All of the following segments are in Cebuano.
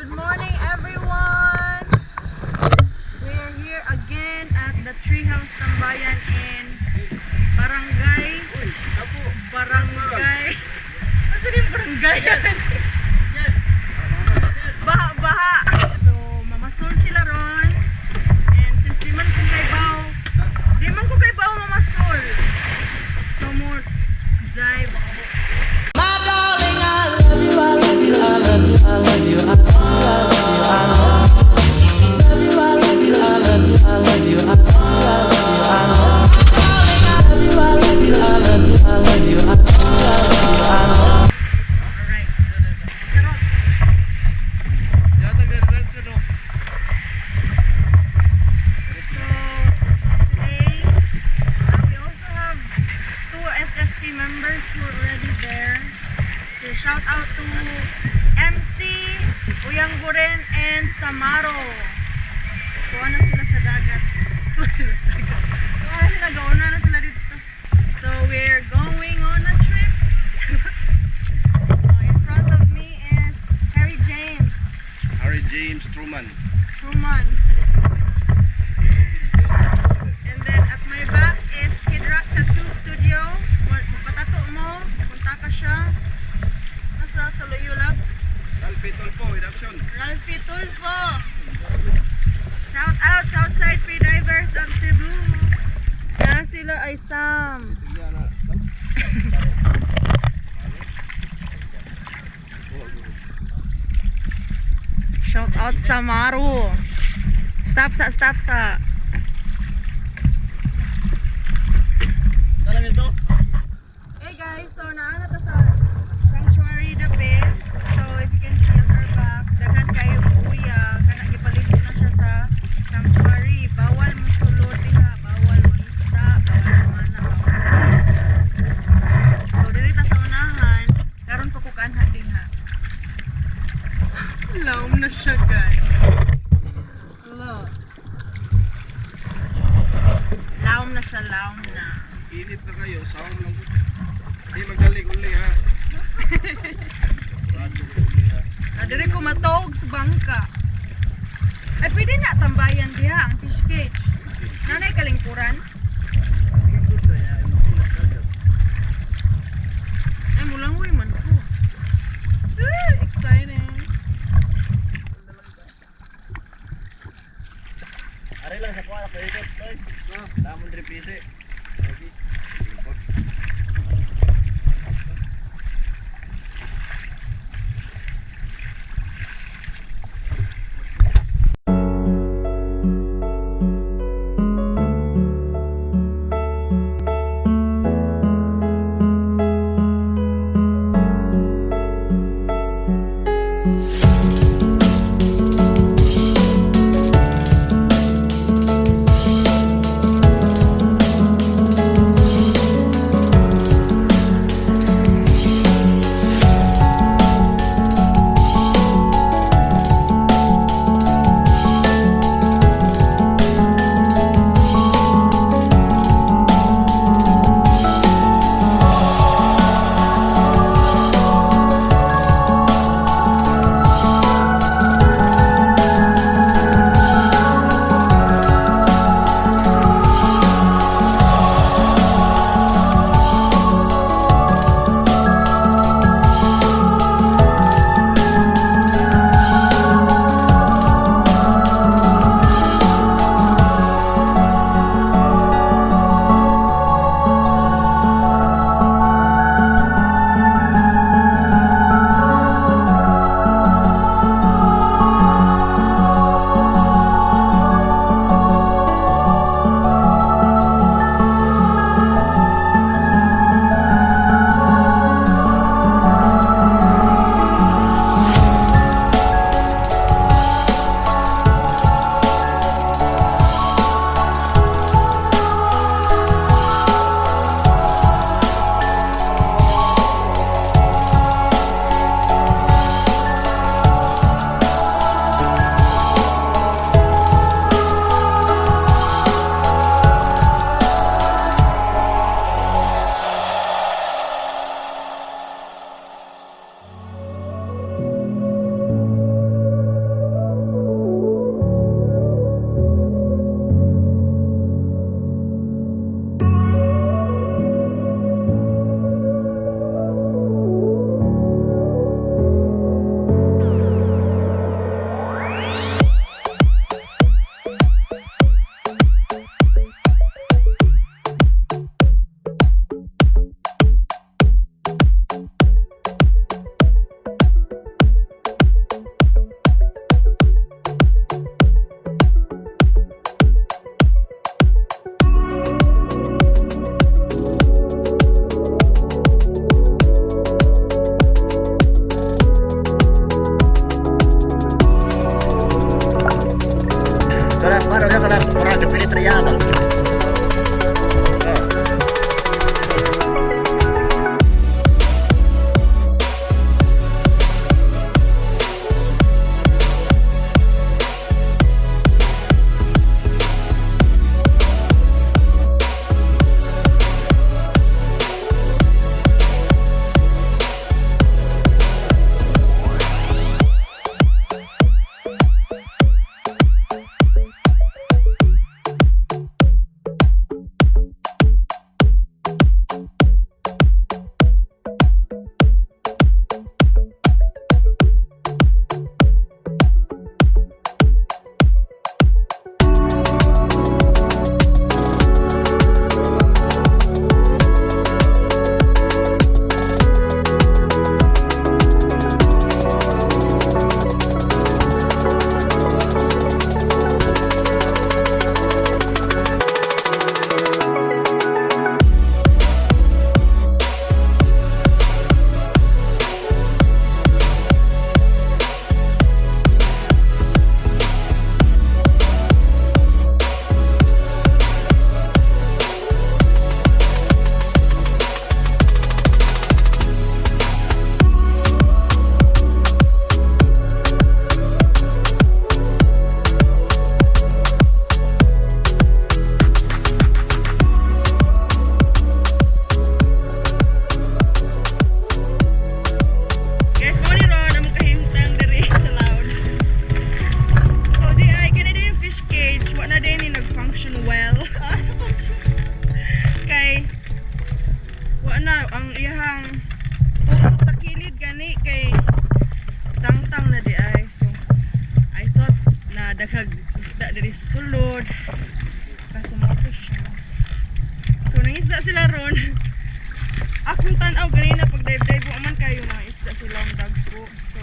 Good morning, everyone. We are here again at the Treehouse Tambayan in Barangay. Asa yung barangay? Baha, baha. So, mamasol sila ron. And since di man ko kaybaw mamasol. So, mo dive. My darling, I love you, I love you, I love you, I love you, I love you, I love you, I love you, I love you, I love you, I love you, I love you, I love you, I love you, I love you, I love you, I love you, I love you. Alright. Charot. So, today, we also have two SFC members who are already there. So, shout out to MC, Uyang Buren, and Samaro. So, ano sila sa dagat? Tuwa sila sa dagat. Tuwa na sila, gauna na sila dito. So, we're going on a trip. In front of me is Harry James. Harry James Truman. Truman. And then at my back is Kid Rock Tattoo Studio. Magpatato mo, punta ka siya. Masarap sa Loyola. Ralphie Tulfo in action. Ralphie Tulfo. Shout out Southside Free Divers of Cebu. Na sila ay Sam. Shout out Samaru. Stop sa, stop sa. Hey guys, so naana ta sa Sanctuary Dapit. So if you can see at our back, daghan kayo kuya, kana gipalibot na siya sa sanctuary. Bawal mo sulod diha, bawal mo isda, bawal mo mana, bawal. So diri ta sa unahan, karon pa ko kanha diha. Laom na siya, guys. Hello. Laom na siya, laom na. Init na kayo, sahom lang po. Hindi magaling uli ha. Radyo ko uli ha. Ah, diri ko matog sa bangka. Ay, pwede na tambayan diha ang fish cage. Nanay kalingkuran. Ay, mulangoy man ko. Ah, exciting. Ari lang sa kuha, paikot, Loy. Damon rin pisi. Ikot. Daghag isda diri sa sulod. Kaso mo siya. So nangisda sila ron. Akong tan-aw ganina pag dive-dive man kayo mga isda sila ang dagko. So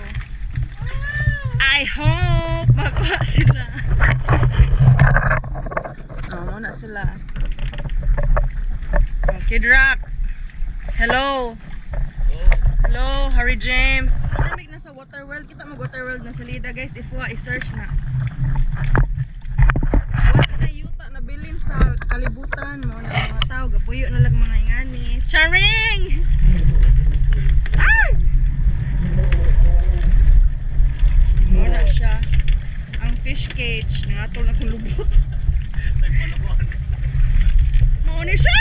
I hope makuha sila. Oh, mao na sila. Oh, Kid Rock. Hello. Hello, Harry James. Lamig na sa Waterworld. Kita mag Waterworld na sa Lida, guys. If wa, i-search na. Wala na yuta na bilin sa kalibutan mo na mga tao gapuyo na lang mga ingani. Charing! Ay! Mo na siya. Ang fish cage nangatol na kong lubot. Mao ni siya!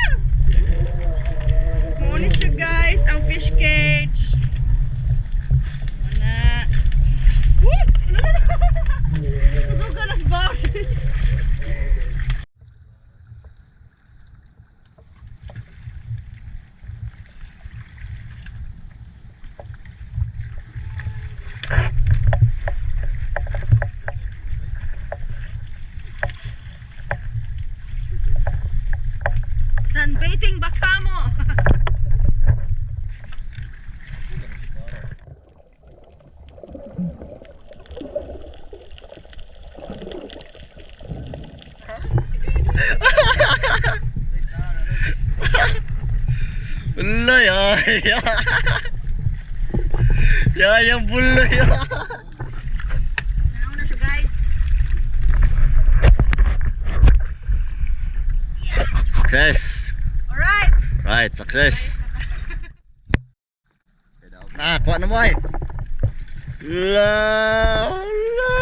Mao ni siya, guys, ang fish cage. Wala. Woo! Ano na? Nasuga na sa box. Sunbathing baka mo. Buloy, ay. Yayang buloy. Now na siya, guys. Success. Alright. Right, success. Ah, kuha na mo ay. La, la.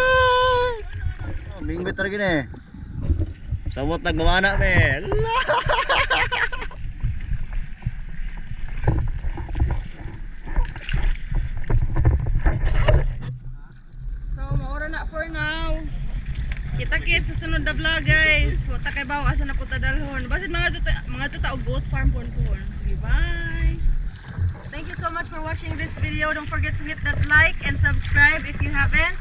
Mingwit talaga ni. Samot nagmamana me. La. So, maura na for now. Kita-kits sa sunod na vlog, guys. Wata kay bawo asa na punta dalhon. Basin mga tuta og goat farm pon pon. Sige, bye. Thank you so much for watching this video. Don't forget to hit that like and subscribe if you haven't.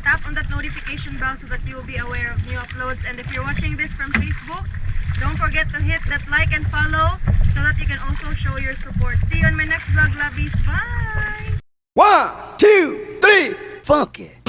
Tap on that notification bell so that you will be aware of new uploads. And if you're watching this from Facebook, don't forget to hit that like and follow so that you can also show your support. See you on my next vlog, lovies. Bye! One, two, three, funk it.